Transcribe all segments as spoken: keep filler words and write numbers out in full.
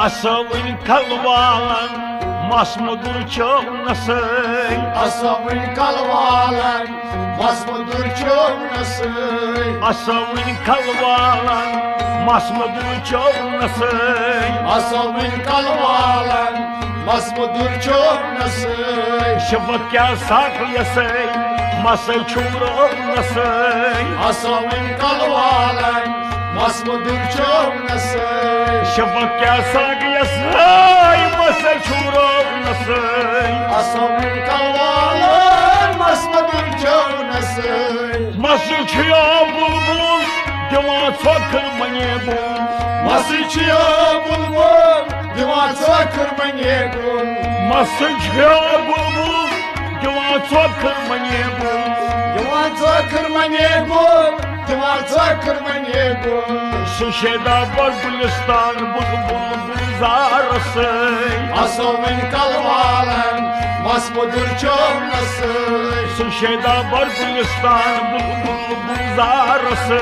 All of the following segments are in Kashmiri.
اسوٕنۍ کلہٕ والن مس مُدُر چٲونسٕے۔ اسوٕنۍ کلہٕ والن مس مُدُر چٲونسٕے۔ اسوٕنۍ کلہٕ والن مس مُدُر چٲونسٕے۔ اسوٕنۍ کلہٕ والن مس مُدُر چٲونسٕے۔ شفق کیٛاہ ساقیَسٕے مسے چھُم رٲونسٕے۔ اسوٕنۍ کلہٕ والن مس مُدُر چٲونسٕے۔ شفق کیٛاہ ساقیَسٕے مسے چھُم رٲونسٕے۔ اسوٕنۍ کلہٕ والن مس مُدُر چٲونسٕے۔ مسٕے چھُ یا بُلبُل دِوان ژھۄکھر منے گُل۔ مسٕے چھُ یا بُلبُل دِوان ژھۄکھر منے گُل۔ مسٕے چھُ یا بُلبُل دِوان ژھۄکھر منے گُل۔ دِوان ژھۄکھر منے گُل، دِوان ژھۄکھر منے گُل۔ سُہ شیدا بڑ گُلستان بُلبُل گُلزارسٕے۔ اسوٕنۍ کلہٕ والن مس مُدُر چٲونسٕے۔ سُہ شیدا بڑ گُلستان بُلبُل گُلزارسٕے۔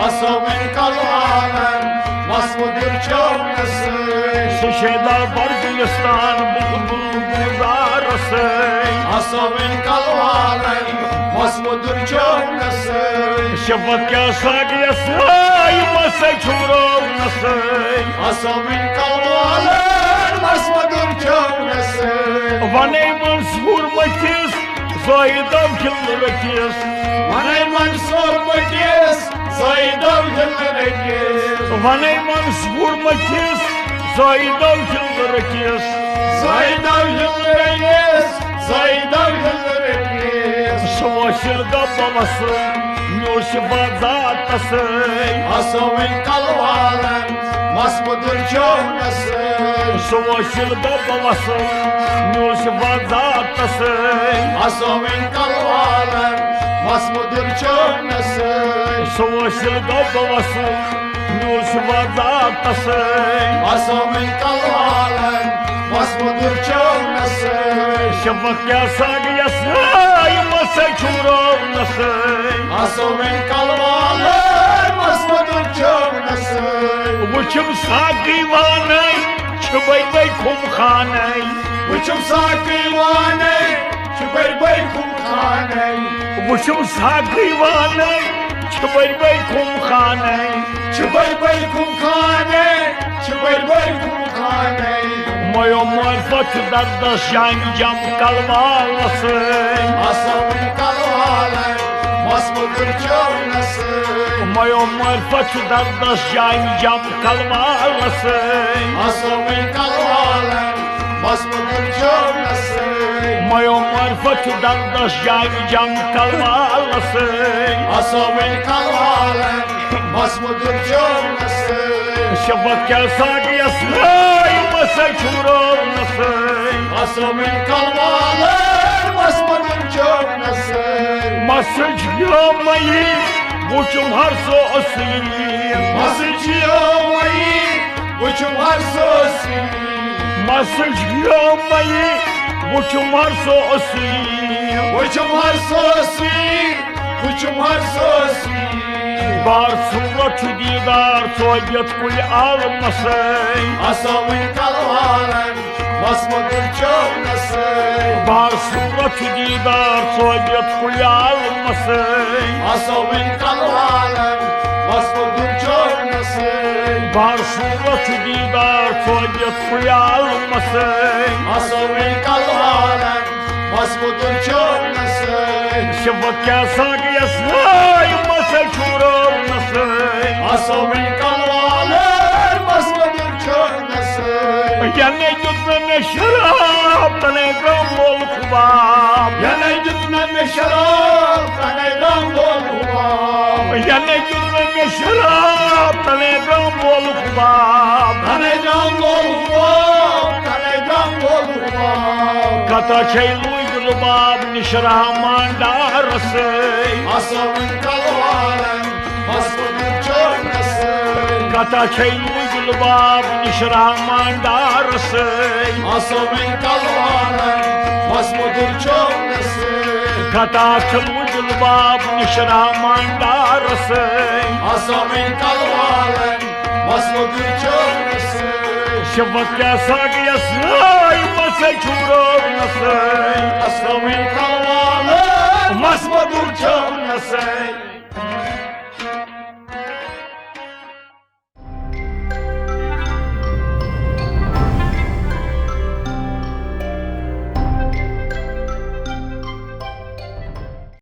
اسوٕنۍ کلہٕ والن مس مُدُر چٲونسٕے۔ سُہ شیدا بڑ گُلستان بُلبُل گُلزارسٕے۔ اسوٕنۍ کلہٕ والن مس مُدُر چٲونسٕے۔ شفق کیٛاہ ساقیَسٕے مسے چھُم رٲونسٕے۔ اسوٕنۍ کلہٕ والن مس مُدُر چٲونسٕے۔ ونے منصور مٔتِس زٲہِدو ہِلہٕ رٔٹِس۔ ونے منصور مٔتِس زٲہِدو ہِلہٕ رٔٹِس۔ ونے منصور مٔتِس زٲہِدو ہِلہٕ رٔٹِس۔ زٲہِدو ہِلہٕ رٔٹِس، زٲہِدو ہِلہٕ رٔٹِس۔ سُہ وٲصِل گوٚو بوصُل، مےٚ اوس یہِ بازار تسٕے۔ اسوٕنۍ کلہٕ والن مس مُدُر چٲونسٕے۔ سُہ وٲصِل گوٚو بوصُل، مےٚ اوس یہِ بازار تسٕے۔ اسوٕنۍ کلہٕ والن مس مُدُر چٲونسٕے۔ سُہ وٲصِل گوٚو بوصُل، مےٚ اوس یہِ بازار تسٕے۔ اسوٕنۍ کلہٕ والن مس مُدُر چٲونسٕے۔ شفق کیٛاہ ساقیَسٕے مسے چھُم رٲونسٕے۔ اسوٕنۍ کلہٕ والن مس مُدُر چٲونسٕے۔ وٕچھُم ساقی وانَے چھِ بٔرۍ بٔرۍ خُم خانَے۔ وٕچھُم ساقی وانَے چھِ بٔرۍ بٔرۍ خُم خانَے۔ وٕچھُم ساقی وانَے چھِ بٔرۍ بٔرۍ خُم خانَے۔ چھِ بٔرۍ بٔرۍ خُم خانَے، چھِ بٔرۍ بٔرۍ خُم خانَے۔ مایو معرفت چھُ دردس جانہِ جم کلہٕ والسٕے۔ اسوٕنۍ کلہٕ والن مس مُدُر چٲونسٕے۔ مایو معرفت چھُ دردس جانہِ جم کلہٕ والسٕے۔ اسوٕنۍ کلہٕ والن مس مُدُر چٲونسٕے۔ مایو معرفت چھُ دردس جانہِ جم کلہٕ والسٕے۔ اسوٕنۍ کلہٕ والن مس مُدُر چٲونسٕے۔ شفق کیٛاہ ساقیَسٕے مسے چھُم رٲونسٕے۔ اسوٕنۍ کلہٕ والن مس مُدُر چٲونسٕے۔ مسٕج یومئی وُچھُم ہر سُہ اصیٖل۔ مسٕج یومئی وُچھُم ہر سُہ اصیٖل۔ مسٕج یومئی وُچھُم ہر سُہ اصیٖل۔ وُچھُم ہر سُہ اصیٖل۔ وُچھُم ہر سُہ اصیٖل۔ بار صورت چھُ دیٖدار ژوبیت کُلہِ عالمسٕے۔ اسوٕنۍ کلہٕ والن مس مُدُر چٲونسٕے۔ بار صورت چھُ دیٖدار ژوبیت کُلہِ عالمسٕے۔ اسوٕنۍ کلہٕ والن مس مُدُر چٲونسٕے۔ بار صورت چھُ دیٖدار ژوبیت کُلہِ عالمسٕے۔ اسوٕنۍ کلہٕ والن مس مُدُر چٲونسٕے۔ شفق کیٛاہ ساقیَسٕے مسے چھُم رٲونسٕے۔ اسوٕنۍ کلہٕ والن مس مُدُر چٲونسٕے۔ یعنی دیُت نہٕ مےٚ شراب تنے درٛام وول خواب۔ یعنی دیُت نہٕ مےٚ شراب تنے درٛام وول خواب۔ یعنی دیُت نہٕ مےٚ شراب تنے درٛام وول خواب۔ تنے درٛام وول خواب، تنے درٛام وول خواب۔ کتھا چھے لوٗبۍ لُباب نِش رحمان ڈارسٕے۔ اسوٕنۍ کلہٕ والن مس مُدُر چٲونسٕے۔ کتھا چھے لوٗبۍ لُباب نِش رحمان ڈارسٕے۔ اسوٕنۍ کلہٕ والن مس مُدُر چٲونسٕے۔ کتھا چھے لوٗبۍ لُباب نِش رحمان ڈارسٕے۔ اسوٕنۍ کلہٕ والن مس مُدُر چٲونسٕے۔ چھِ وۄنۍ کیٛاہ سا گٔیَس نٲے، مَسے چھُ رٲو نَسٲے۔ اَسَوٕنۍ کھوالہٕ۔ مَس مہ